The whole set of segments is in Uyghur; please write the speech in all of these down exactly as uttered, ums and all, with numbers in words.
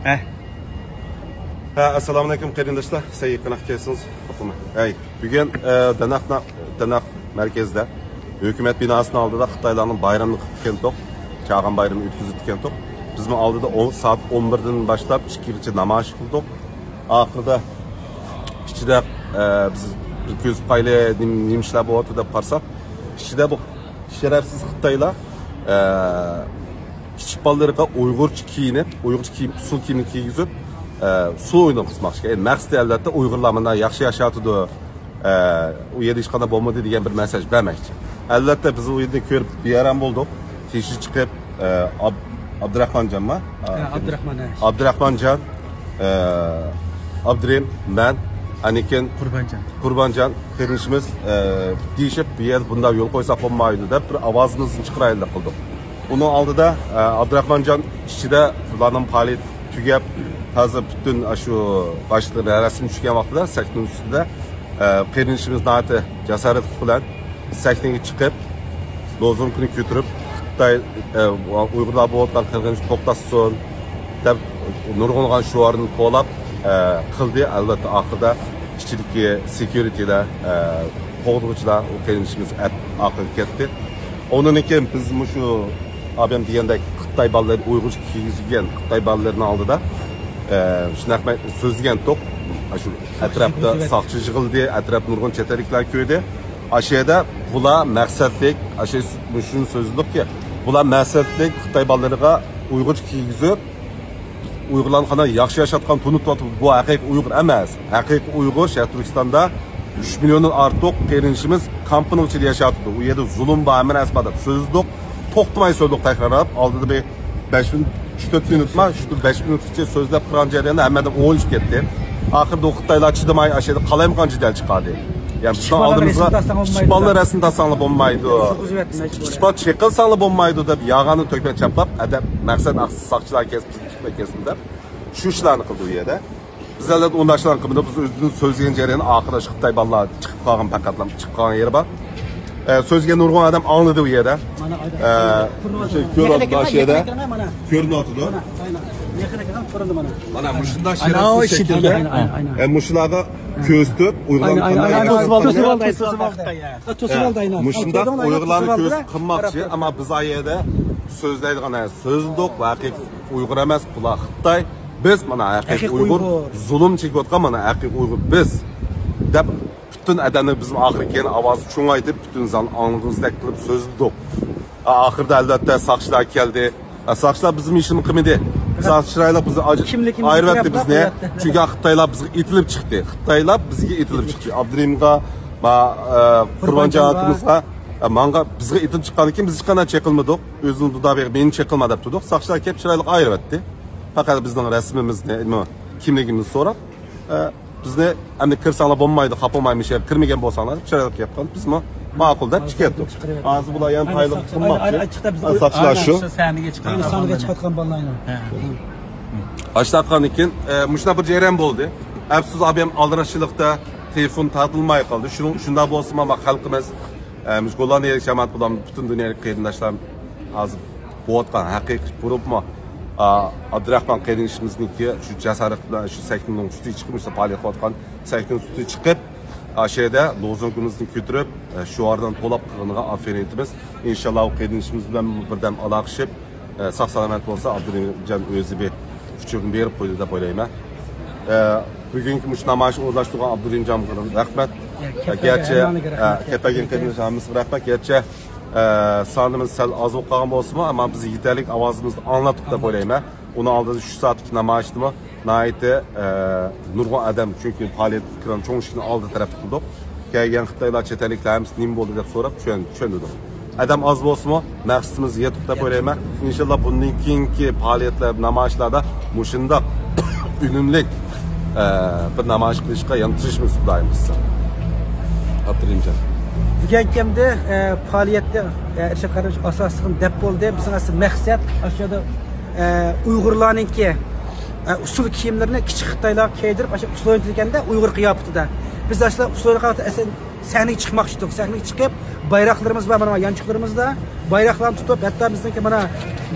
ھە، ئەسسالامۇئەلەيكۇم قېرىنداشلار. سەن يېقىنراق كەلسىڭىز، توختىما. ھەي، بۈگۈن، ئە، دەنەخنا-، دەنەخ مەركەزدە ھۆكۈمەت بىناسىنىڭ ئالدىدا خىتايلارنىڭ بايرىمىنى قىلىپ كەلدۇق. چاغان بايرىمى ئۆتكۈزۈپ كەلدۇق. بىزمۇ ئالدىدا ئون، سائەت ئون بىردىن باشلاپ ئىككىگىچە نامايىش قىلدۇق. ئاخىرىدا ئىچىدە، ئە، بىز بىر كۆزىتىپ قايلى، نېمە، نېمە ئىشلار بولۇۋاتىدۇ دەپ قارىساق، ئىچىدە بۇ شەرەپسىز خىتايلار، ئە، كىچىك بالىلىرىغا ئۇيغۇرچە كىيىنىپ، ئۇيغۇرچە كىيىم، ئۇسسۇل كىيىمنى كىيگۈزۈپ، ئە، ئۇسسۇل ئويۇنى قىزماقچى. ئە، مەقسىتى، ئەلۋەتتە، ئۇيغۇرلار مۇنداق ياخشى ياشايۋاتىدۇ، ئە، ئۇ يەردە ھېچقانداق بولمىدى دېگەن بىر مەساج بەرمەكچى. ئەلۋەتتە، بىز ئۇ يەردە كۆرۈپ بىئارام بولدۇق. تېشى چىقىپ، ئە، ئاب-، ئابدۇراخمانجانما؟ ئە، ئابدۇراخمان، ھە. ئابدۇراخمانجان، ئە، ئابدۇرېھىم، مەن، ئاندىن كېيىن قۇربانجان. قۇربانجان قېرىندىشىمىز، ئە، دېيىشىپ، بۇ يەردە بۇنداق يول قويساق بولمايدۇ دەپ، بىر ئاۋازىمىزنى چىقىرايلى قىلدۇق. ئۇنىڭ ئالدىدا، ئە، ئابدۇراخمانجان ئىچىدە بۇلارنىڭ پائالىيىتى تۈگەپ، ھازىر پۈتۈن ئاشۇ باشلىق رەسىم چۈشكەن ۋاقتىدا سەھنىنىڭ ئۈستىدە، ئە، قېرىندىشىمىز ناھايىتى جاسارەتلىك بىلەن سەھنىگە چىقىپ، لوزۇنكىنى كۆتۈرۈپ، خىتاي، ئە، ئۇيغۇرلار بولۇۋاتقان قىرغىنچىلىق توختاتسۇن دەپ نۇرغۇنلىغان شوئارنى توۋلاپ، ئە، قىلدى. ئەلۋەتتە، ئاخىرىدا ئىچىدىكى سېكيۇرىتىلار، ئە، قوغدىغۇچىلار ئۇ قېرىندىشىمىز ئەپ-، ئارقىغا كەتتى. ئۇنىڭدىن كېيىن بىز مۇشۇ ئابىم دېگەندەك خىتاي بالىلىرى ئۇيغۇرچە كىيگۈزگەن خىتاي بالىلىرىنىڭ ئالدىدا، ئە، شۇنداق سۆزلىگەنتۇق. شۇ ئەتراپتا ساقچى يىغىلدى، ئەتراپتا نۇرغۇن چەت ئەللىكلەر كۆردى. ئاشۇ يەردە بۇلار مەقسەتلىك، ئاشۇ شۇنى سۆزلىدۇقكى، بۇلار مەقسەتلىك خىتاي بالىلىرىغا ئۇيغۇرچە كىيگۈزۈپ، ئۇيغۇرلارنى قانداق ياخشى ياشاتقان تونۇتۇۋاتىدۇ. بۇ ھەقىقىي ئۇيغۇر ئەمەس. ھەقىقىي ئۇيغۇر شەرقىي تۈركىستاندا ئۈچ مىليوندىن ئارتۇق قېرىندىشىمىز كامپنىڭ ئىچىدە ياشاۋاتىدۇ. ئۇ يەردە زۇلۇم بار، ھەممە نەرسە بار دەپ سۆزلىدۇق. توختىماي سۆزلىدۇق تەكرارلاپ. ئالدىدا بىر بەش مىنۇت، ئۈچ تۆت مىنۇتما، شۇ بەش مىنۇتقىچە سۆزلەپ تۇرغان جەرياندا ھەممە ئادەم ئوڭايلىشىپ كەتتى. ئاخىرىدا ئۇ خىتايلار چىدىماي، ئاشۇ يەردە قالايمىقان جېدەل چىقاردى. يەنى بىزنىڭ ئالدىمىزغا ئىشقىبالنى رەسىم تارتساڭ بولمايدۇ. ئىشقىبال چېقىلساڭلا بولمايدۇ دەپ يالغاننى تۆكمەي چاپلاپ، ئادەم مەقسەت ئاقسىز ساقچىلار كەلسۇن، بىزنى تۇتماي كەلسۇن دەپ شۇ ئىشلارنى قىلدى ئۇ يەردە. بىز ئەلۋەتتە ئۇنداق ئىشلارنى قىلمىدۇق. بىز ئۆزىدىن سۆزلىگەن جەريانى ئاخىرى شۇ خىتاي بالىلار چىقىپ قالغان، پەقەتلا چىقىپ قالغان يېرى بار. ئە، سۆزگە نۇرغۇن ئادەم ئاڭلىدى ئۇ يەردە. ئە، كۆرۈۋاتىدۇ، ئاشۇ يەردە كۆرۈنۈۋاتىدۇ. مانا مۇشۇنداق شەرەپسىز شەكىلدە، ئە، مۇشۇلارغا كۆزىتىپ، ئۇيغۇرلارنى قانداق توسۇپ ئالدى، توسۇپ ئالدى، توسۇپ ئالدى. ئە، مۇشۇنداق ئۇيغۇرلارنى كۆز قىلماقچى، ئەمما بىز ئا يەردە سۆزلەيدىغان نەرسە سۆزلىدۇق. ھەقىقىي ئۇيغۇر ئەمەس، بۇلار خىتاي. بىز مانا ھەقىقىي ئۇيغۇر، زۇلۇم چېكىۋاتقان مانا ھەقىقىي ئۇيغۇر بىز دەپ پۈتۈن ئادەمنى بىزمۇ ئاخىرى كېيىن ئاۋازى چوڭايتىپ، پۈتۈن زال ئاڭلىغۇسىدەك قىلىپ سۆزلىدۇق. ئاخىرىدا ئەلۋەتتە ساقچىلار كەلدى. ساقچىلار بىزمۇ ئىشىنى قىلمىدى. ساقچى چىرايلىق بىزنى ئايرىۋەتتى بىزنى. چۈنكى خىتايلار بىزگە ئېتىلىپ چىقتى. خىتايلار بىزگە ئېتىلىپ چىقتى. ئابدۇرېھىمغا، ما-، ئە، قۇربانجان ئاكىمىزغا، ئە، ماڭا بىزگە ئېتىلىپ چىققاندىن كېيىن بىز ھېچقانداق چېقىلمىدۇق. ئۆزىنىڭ دۇدا بېغى مېنى چېقىلما دەپ تۇردۇق. ساقچىلار كەپ چىرايلىق ئايرىۋەتتى. پەقەت بىزنىڭ رەسىمىمىزنى، كىملىكىمىزنى سوراپ، ئە، بىزنى ئەمدى كىرسەڭلار بولمايدۇ، خاپا بولمايمىز، كىرمىگەن بولساڭلار دەپ چىرايلىق گەپ قىلىپ، بىزمۇ ماقۇل دەپ چىقىپ كەتتۇق. ھازىر بۇلار يەنە پايلىق قىلماقچى. ساقچىلار شۇ. سەھنىگە چىققان بالىلارنى. ئاشۇنداق قىلغاندىن كېيىن، ئە، مۇشۇنداق بىر جەريان بولدى. ئەپسۇس، ئابىم ئالدىراشچىلىقتا تېلېفون تارتىلماي قالدى. شۇنىڭ، شۇنداق بولسىمۇ، ما خەلقىمىز، ئە، مۇشۇ گوللاندىيەلىك جامائەت بولۇپ، پۈتۈن دۇنيادىكى قېرىنداشلار ھازىر بولۇۋاتقان ھەقىقىي بولۇپمۇ، ئا، ئابدۇراخمان قېرىندىشىمىزنىڭكى شۇ جاسارەت بىلەن شۇ سەھنىنىڭ ئۈستىگە چىقىپ، مۇشۇ پائالىيەت قىلىۋاتقان سەھنىنىڭ ئۈستىگە چىقىپ، ئاشۇ يەردە لوزۇنكىمىزنى كۆتۈرۈپ، ئە، شوئارلارنى توۋلاپ قىلغىنىغا ئافەرىن ئېيتىمىز. ئىنشاللا، ئۇ قېرىندىشىمىز بىلەن بىردەم ئالاقىشىپ، ئە، ساق-سالامەت بولسا، ئابدۇرېھىمجان ئۆزى بىر ئۇچۇرنى بېرىپ قويدى دەپ ئويلايمەن. ئە، بۈگۈنكى مۇشۇ نامايىشنى ئورۇنلاشتۇرغان ئابدۇرېھىمجانغا رەھمەت. ئە، گەرچە، ئە، كەلپەگەن قېرىندىشىمىزغا رەھمەت. گەرچە، ئە، سانىمىز سەل ئاز بولۇپ قالغان بولسىمۇ، ئەمما بىز يېتەرلىك ئاۋازىمىزنى ئاڭلاتتۇق دەپ ئويلايمەن. ئۇنىڭ ئالدىدا شۇ سائەتلىك نامايىشنىمۇ ناھايىتى، ئە، نۇرغۇن ئادەم، چۈنكى پائالىيەت كىران چوڭ ئىشىكنىڭ ئالدى تەرەپتە قىلدۇق. كەلگەن خىتايلار، چەت ئەللىكلەر ھەممىسى نېمە بولدى دەپ سوراپ چۈشەن-، چۈشەندۈردۇق. ئادەم ئاز بولسىمۇ، مەقسىتىمىز يېتىپ دەپ ئويلايمەن. ئىنشاللا بۇندىن كېيىنكى پائالىيەتلەر، نامايىشلاردا مۇشۇنداق ئۈنۈملۈك، ئە، بىر نامايىش قىلىشقا يەنە تىرىشىمىز، خۇدايىم بۇيرۇسا. ئابدۇرېھىمجان. بۈگۈنكى ئەمدى، ئە، پائالىيەتتە، ئە، ئىرشاد قارىمىش ئاساسلىقىنى دەپ بولدى. بىزنىڭ ئەسلى مەقسەت ئاشۇ يەردە، ئە، ئۇيغۇرلارنىڭكى، ئە، ئۇسسۇل كىيىملىرىنى كىچىك خىتايلارغا كىيدۈرۈپ، ئاشۇ ئۇسسۇل ئوينىتىدىكەندە ئۇيغۇر قىياپىتىدە. بىز ئاشۇ ئۇسسۇل ئوينىغان ئەسلى سەھنىگە چىقماقچى ئىدۇق. سەھنىگە چىقىپ، بايراقلىرىمىز بار، مانا يانچۇقلىرىمىزدا. بايراقلارنى تۇتۇپ، ھەتتا بىزنىڭكى مانا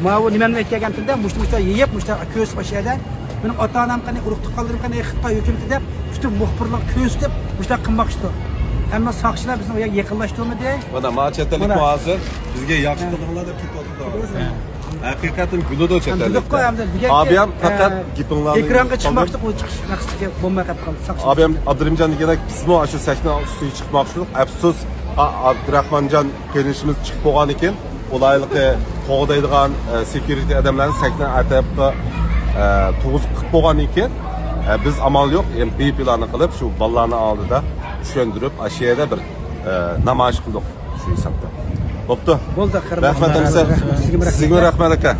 ماۋۇ نېمەمنى ئەكەلگەنتىمدە، مۇشۇنى مۇشۇنداق يېيىپ، مۇشۇنداق كۆرسىتىپ ئاشۇ يەردە. مېنىڭ ئاتا-ئانام قېنى، ئۇرۇق-تۇغقانلىرىم قېنى، خىتاي ھۆكۈمىتى دەپ پۈتۈن مۇخبىرلارغا كۆرسىتىپ مۇشۇنداق قىلماقچىدۇر. ئەمما ساقچىلار بىزنى ئۇ يەرگە يېقىنلاشتۇرمىدى. مانا، ما چەت ئەللىكمۇ ھازىر بىزگە ياخشى قىلدىڭلار دەپ كېتىۋاتىدۇ. ھەقىقەتەن كۈلىدۇ چەت ئەللىكلەر. ئابىيام، پەقەت گېپىڭلارنى ئېكرانغا چىقماقچىدۇق، ئۇ چىقىش مەقسىتىگە بولماي قېلىپ قالدى. ساقچى ئابىيام ئابدۇرېھىمجان دېگەندەك بىزمۇ ئاشۇ سەھنە ئۈستىگە چىقماقچىدۇق. ئەپسۇس، ئا-، ئابدۇراخمانجان قېرىندىشىمىز چىقىپ بولغاندىكىن، ئۇلارلىقى قوغدايدىغان، ئە، سېكيۇرىتى ئادەملەرنى سەھنە ئەتراپىغا، ئە، تۇرغۇزۇپ قىلىپ بولغاندىن كېيىن، ئە، بىز ئامال يوق، يەنى بىر پىلاننى قىلىپ، شۇ بالىلارنىڭ ئالدىدا چۈشەندۈرۈپ، ئاشۇ يەردە بىر، ئە، نامايىش قىلدۇق شۇ ھېسابتا. بوپتۇ. بولدى، رەھمەت، ئەمىسە. سىزگىمۇ رەھمەت، ئاكا.